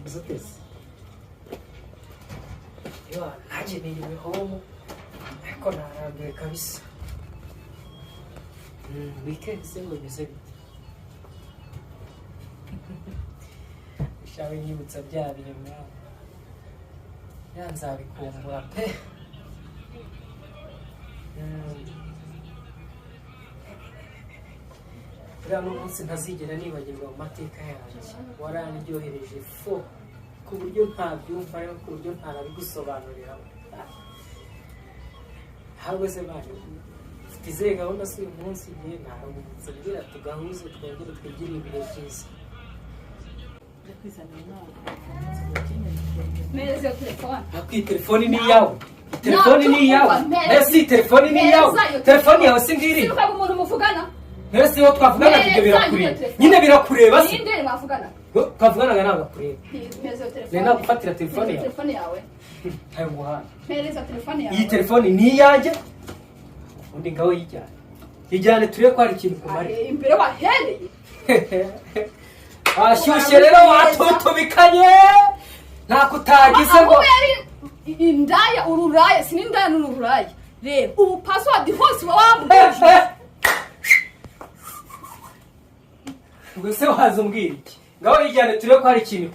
Uzi uteze? Yo, nanjye niriwe home ariko narambiwe kabisa. Weekend se ngo bimeze bite? Shawe, nyibutsa bya bintu ya nzabikumbura pe. Uriya ni umunsi ntazigera nibagirwa mu mateka yanjye. Warandyohereje fo ku buryo ntabyumva, ariko ku buryo ntanabigusobanurira. Ahubwo se mwana, ufite izihe gahunda se uyu munsi? Igihe naruhutse, mbwira tugahuze, twongere twigire ibihe byiza. Mpereza iyo telefone. Ariko iyi telefoni ni iyawe, telefoni ni iyawe. Mpereza. Mbese iyi telefoni ni iyawe? Mpereza iyo. Telefoni yawe si ngiri? Sinukaga umuntu muvugana. Mbese iyo twavuganaga ibyo Mpereza birakureba? iyo telefone. Nyine birakureba se? Ninde mwavugana? Twavuganaga ntabwo akureba. Mpereza iyo telefone. Nari nagufatira telefone Mpereza yawe. telefone yawe. Ntayo nguhaye. Mpereza telefone yawe. Iyi telefoni ni iyanjye. Undi ngaho yijyane, yijyane turebe ko hari ikintu kumarira. Ahe, imbere wahereye. Washyushye rero, watutubikanye, ntako utagize ngo Ahubwo yari indaya, ururaya, sinindaya n'ururaya. Reba ubu password hose uba wambwije. Ubwo se waza umbwira iki? Ngaho yijyane turebe ko hari ikintu.